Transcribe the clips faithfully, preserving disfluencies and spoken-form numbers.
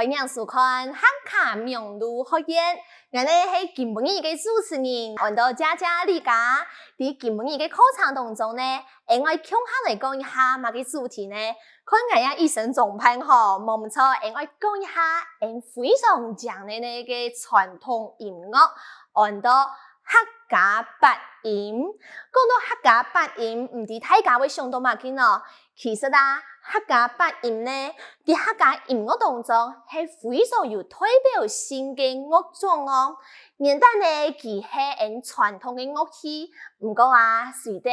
歡迎收看客家網路學院，𠊎呢係今晡日个主持人，安到佳佳麗佳。在今晡日个課程當中呢，𠊎愛共下來講一下麼个主題呢？看𠊎這一身裝扮吼，無毋著，𠊎愛講一下𠊎非常靚个个傳統音樂，安到客家八音。講到客家八音，毋知大家會想到麼个呢？其實啊，客家八音呢，在客家音樂當中係非常有代表性个樂種哦。原旦呢，佢係𠊎傳統个樂器，毋過啊，隨等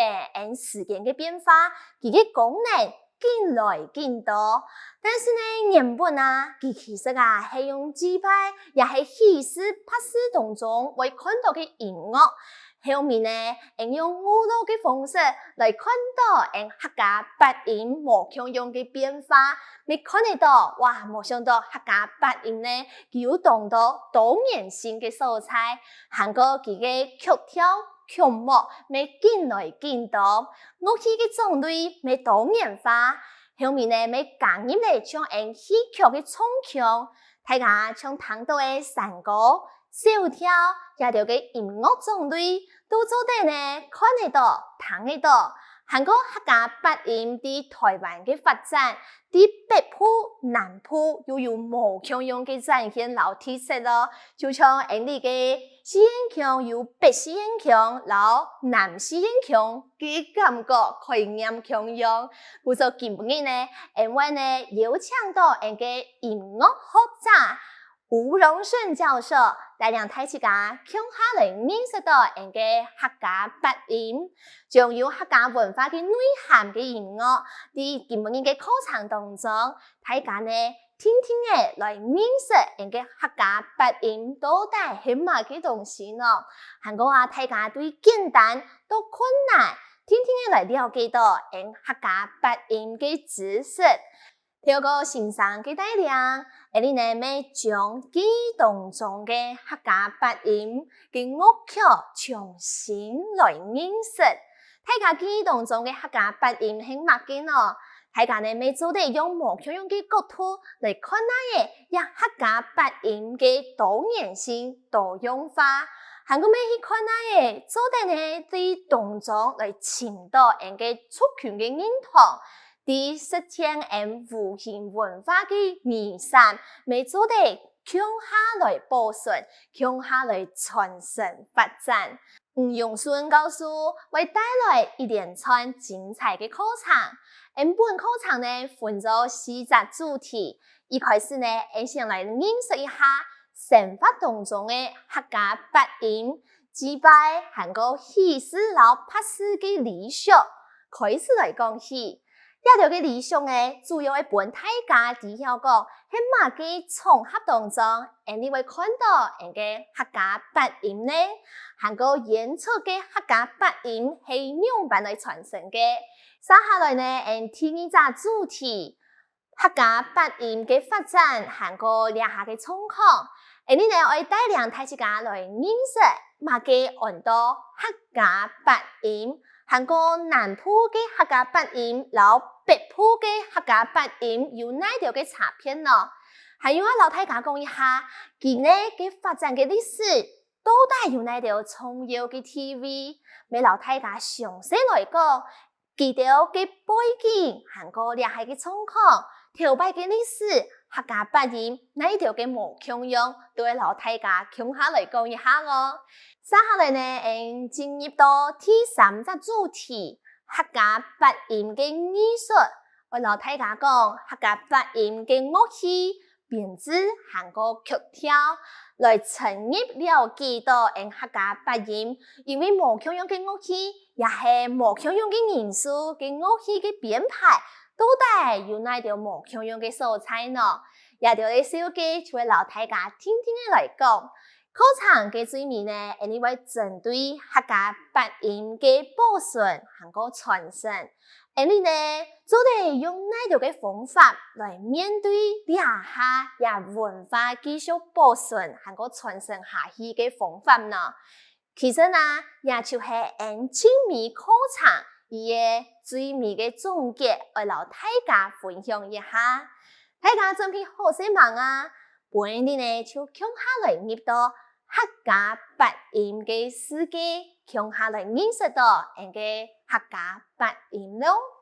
𠊎時間个變化，佢个功能緊來緊多。但是呢，原本啊，佢其實啊係用祭拜也係喜事、八事當中會看到个音樂。後面呢，𠊎用娛樂个方式來看到𠊎客家八音無共樣个變化，乜看得到，哇，無想到客家八音呢，佢有當多多元性个所在，還過佢个曲調、曲目乜緊來緊多，樂器个種類乜多元化。後面呢，乜加入了像𠊎戲曲个唱腔，大家像聽到个山歌、小調，這兜个音樂種類，都做得呢看得到、聽得到。還過客家八音在臺灣个發展，在北部、南部又有無共樣个展現摎特色囉。就像𠊎俚个四縣腔有北四縣腔摎南四縣腔个感覺概念共樣。故所今晡日呢，𠊎會呢邀請到𠊎个音樂學者 吳榮順教授帶領大自家共下來認識到𠊎个客家八音，將有客家文化个內涵个音樂，在今晡日个課程當中，大家呢定定仔來認識𠊎个客家八音到底係麼个東西呢？還過啊，大家對簡單到困難，定定仔來了解到𠊎客家八音个知識。 透過先生个帶領，𠊎俚呢乜將記憶當中个客家八音个樂曲重新來認識。大家記憶當中个客家八音係麼个呢？大家呢乜做得用無共樣个角度來看哪仔這客家八音个多元性、多樣化，還過乜去看哪仔做得呢在當中來尋到𠊎个族群个認同。 在實踐𠊎無形文化个遺產，乜做得共下來保存、共下來傳承發展。吳榮順教授會帶來一連串精彩个課程。𠊎本課程呢分做四隻主題，一開始呢，𠊎先來認識一下生活當中个客家八音、祭拜還過喜事摎八事个禮俗。開始來講起， 這兜个禮俗呢，主要會分大家知曉講係麼个場合當中，𠊎俚會看到𠊎个客家八音呢？還過原初个客家八音係仰般來傳承个？接下來呢，𠊎俚第二隻主題，客家八音个發展還過這下个狀況，𠊎俚呢愛帶領大自家來認識麼个安到客家八音。 還過南部个客家八音摎北部个客家八音有哪兜个差別呢？還有愛摎大家講一下，佢呢个發展个歷史到底有哪兜重要个地位？乜摎大家詳細來講，佢兜个背景還過這下个狀況，頭擺个歷史，客家八音哪兜个無共樣，都會摎大家共下來講一下哦。 接下來呢，𠊎俚進入到第三隻主題，客家八音个藝術。愛摎大家講，客家八音个樂器、編制還過曲調，來深入了解到𠊎客家八音，因為無共樣个樂器，也係無共樣个人數个樂器个編排，到底有哪兜無共樣个所在呢？這兜个紹介就會摎大家定定仔來講。 課程个最尾呢，𠊎俚會針對客家八音个保存還過傳承。𠊎俚呢，做得用哪兜个方法來面對這下這文化繼續保存還過傳承下去个方法呢？其實啊，這就係𠊎俚盡尾課程佢个最尾个總結，愛摎大家分享一下。大家準備好勢吂啊？本日呢就共下來入到客家八音个世界，共下來認識到𠊎个客家八音囉。